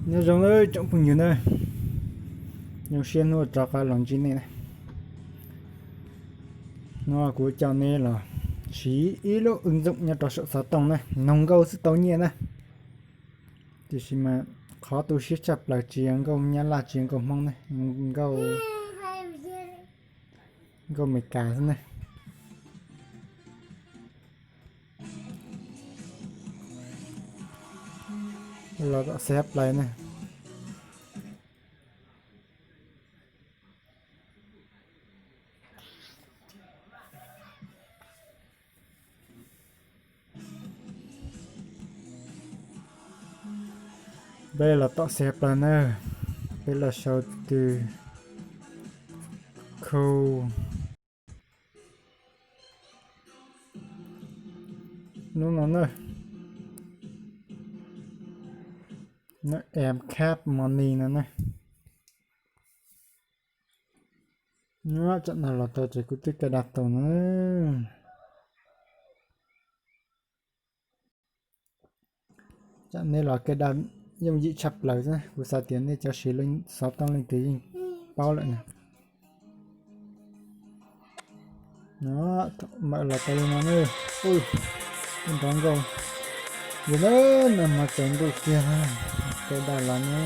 Nyob zoo tsoom phooj ywg na, zoo siab hnub rov qab los ntsib nej na. Hnub no kuv coj nej los siv ib lub wb ntxoom nyob rau saum xov tooj na, noog nkauj xwb tau nyiaj na. Tiam sis mas qhov tu siab tshaj plaws tsis yog nkauj nyab laj tsis yog nkauj hmoob ne, nkauj, nkauj Amelikas xwb ne. Los tom Xeev Plais ne. Peb los tom Xeev Plais na, peb los sau tus khu lub no na, no em khab moni no na. Nyob tsam no los tau ces kuv twb cai dag tau na. Tsam nej los cai dag yooj yim tshaj plaws xwb, kuv xav tias nej cov siv xov tooj leej twg yeej paub lawm na. Mawm los tau li no ne. Ub, nrov nkauj. Yog na, nag hmo tsaus ntuj kiag, cai dag los ne,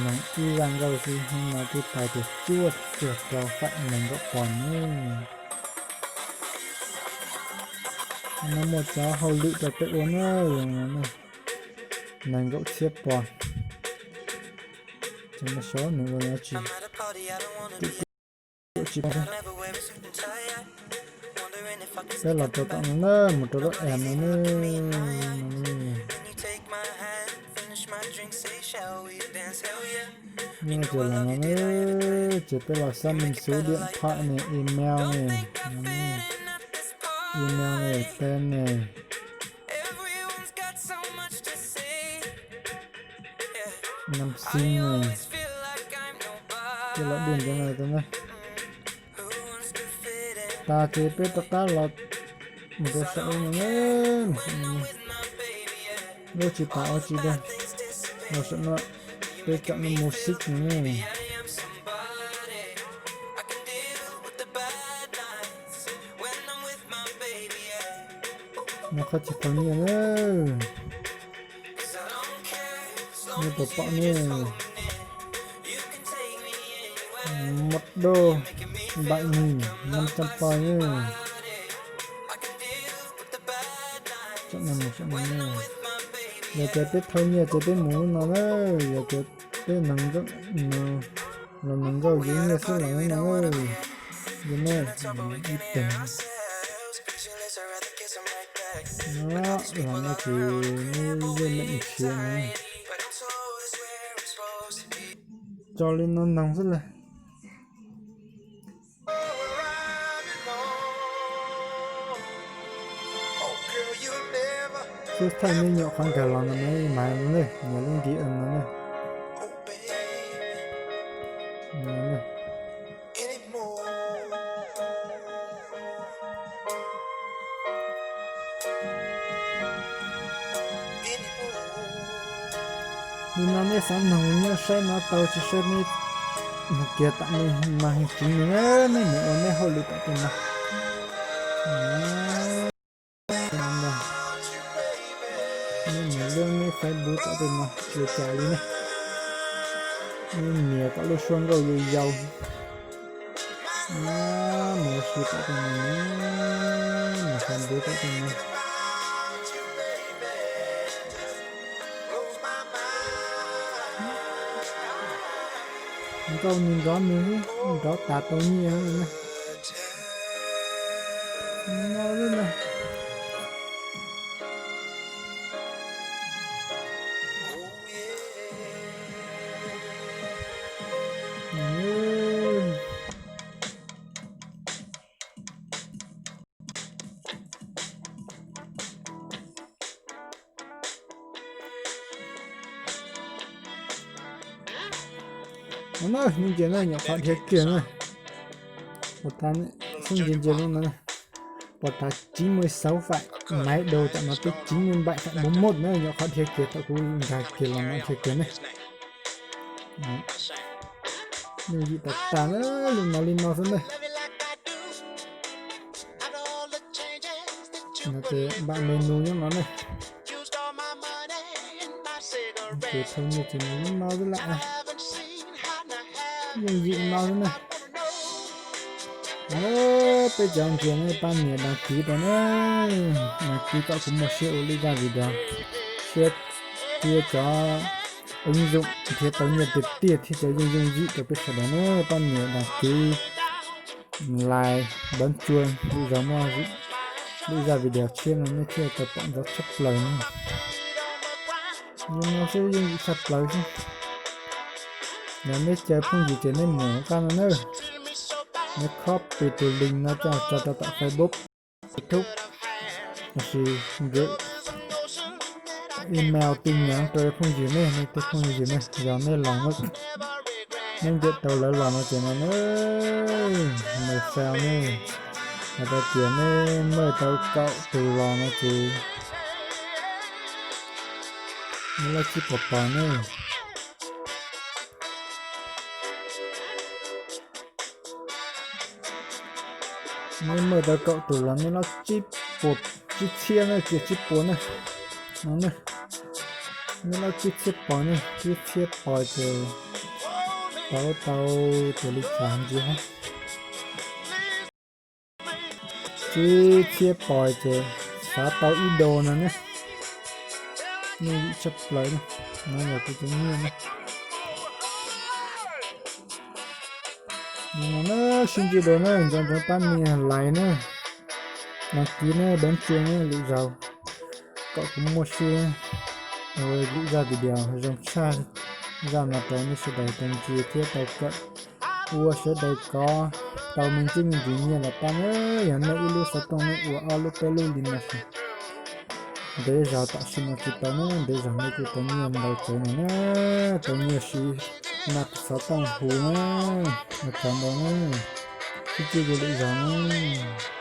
noog ib zaj nkauj xwb hnub no twb tau tias cuaj caug rau faim nees nkaum pos ne. No muaj cov hauj lwm rau peb ua na, nees nkaum txhiab pos. Ces no xyov nws ua dab tsi, tsis paub. Peb los rau tom no na, mus rau lub app no ne, no ne. Nyob ces los no ne, ces peb los xác minh số điện thoại ne, email ne, no ne, email ne, tên ne, năm sinh ne, ces los điền cov no rau ne. Tas ces peb rov qab los mus rau saum no ne, lub tsis tas ua tsis dag, los saum no peb chọn no music no ne. No qhov tsis tau nyiaj na. Nej puas pom ne, một đô bảy nghìn năm trăm pos ne. Yog tias peb thau nyiaj ces peb mus lub no na, yog tias peb los nees nkauj yuav nyiaj xwb los lub no na. Yog ne, ib teg. Los no ces neb yeej meem nrhiav no. Tso li no noog xwb las. Xub thawj nej nyuam qhuav nkag los no mas mas no ne, nyias lub ntiv no ne. Nim no nej xav noog nyob saib no tau, tsis saib nej mus kiag tom no mas tsis nyiam, nej mus ua nej hauj lwm tom tej no. Nej mus lub nej Facebook tom tej no tsis cas li ne. Nej nias kom lub suab nkauj yau yau. Mus ua si tom tej no, mus Facebook tom tej no. Nkauj nws nrov nws, nrov tas tau nyiaj na. No na, nej ntsia na, nyuam qhuav dhia kiag na. Ua tas xub ntsia ntsia lub no na. Pos tas chín mươi sáu vạn máy đồ tam no twb chín mươi bảy vạn bốn mốt na, nyuam qhuav dhia kiag thaum kuv nkag kiag los no dhia kiag ne. Yooj yim tas tas na, li no li no xwb ne. No ces npam menu nyob no ne. Ces thau nyiaj ces nws no xwb lawm. Yooj yim no xwb na. Peb cov ntsia nej pab nias đăng ký rau na, đăng ký kom kuv muaj siab ua lwm zaj video, siab thiab cov ứng dụng nrhiav tau nyiaj tiag tiag thiab cov yooj yooj yim rau peb sawv daws na. Pab nias đăng ký, like, bấm chuông, lwm zaus muaj lwm zaj video tshiab no nej thiaj tau pom ntxov tshaj plaws na. Li no xwb yooj yim tshaj plaws xwb. Yog nej caw phooj ywg ces nej mus qab no na, nej copy tus link no coj tso rau tom Facebook, YouTube, lossis gửi email tin nhắn rau phooj ywg nej, nej tej phooj ywg nej, yog nej los, nej ncaim tau lawv los no ces no na, nws sao ne, hais tias nej muaj tau kaum tus los no ces nej loj tsib puas pos ne. Nej muaj tau kaum tus los nej loj tsib puas, tsib txhiab ne, tsis tsib puas ne, no ne, nej loj tsib txhiab pos ne, tsib txhiab pos ces tau tau tias li cas ntsis hab. Tsib txhiab pos ces xav tau ib do no ne. Yooj yim tshaj plaws na, no yog kuv cov nyiaj na. No na, sib ntsib dua na, nco ntsoov pab nias like na, đăng ký na, bấm chuông na, lwm zaus kom kuv muaj siab ua lwm zaj video zoo tshaj zaj no rau nej sawv daws tau ntsia thiab tau kawm, ua sawv daws kov tau me ntsis me ntsis nyiaj los pab na. Yog nej ib lub xov tooj nej ua ob lub peb lub li no ces ntev zog tam sim no tsis tau na, ntev zog nej kuj tau nyiaj ntau tsev no na, tau nyiaj siv ma xov tooj hu na, ua tsaug ntau na, sib ntsib dua lwm zaus na.